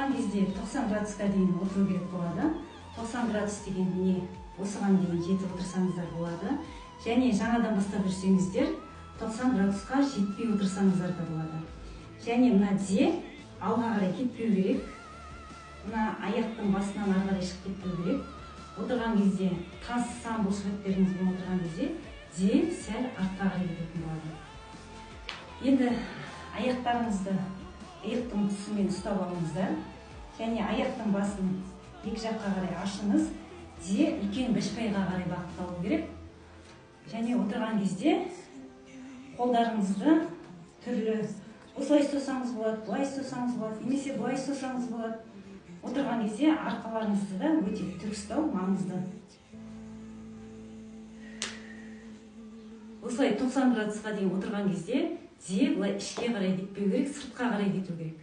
Отырған кезде 90 градусқа дейін отыру керек болады. 90 градус деген міне осыған дейін жетіп отырсаңыздар болады. Және жаңадан бастап жүрсеңіздер 90 градусқа жетпей отырсаңыздар да болады. Және мына тізе алға қарай кетпеу керек. Мына аяқтың басынан ары қарай шығып кетпеу керек. Отырған кезде тас сан бұлшықеттеріңізбен отырған кезде тізе сәл артқа қарай кететін болады. Енді аяқтарыңызды иықтың тұсымен ұстап алыңыздар. Және аяқтың басын екі жаққа қарай ашыңыз. Тізе үлкен бәшбайға қарай бағытталу керек. Және отырған кезде қолдарыңызды түрлі осылай ұстасаңыз болады, былай ұстасаңыз болады, немесе былай ұстасаңыз болады. Отырған кезде арқаларыңызды да өте тік ұстау маңызды. Осылай 90 градусқа дейін отырған кезде тізе былай ішке қарай кетпеу керек, сыртқа қарай кету керек.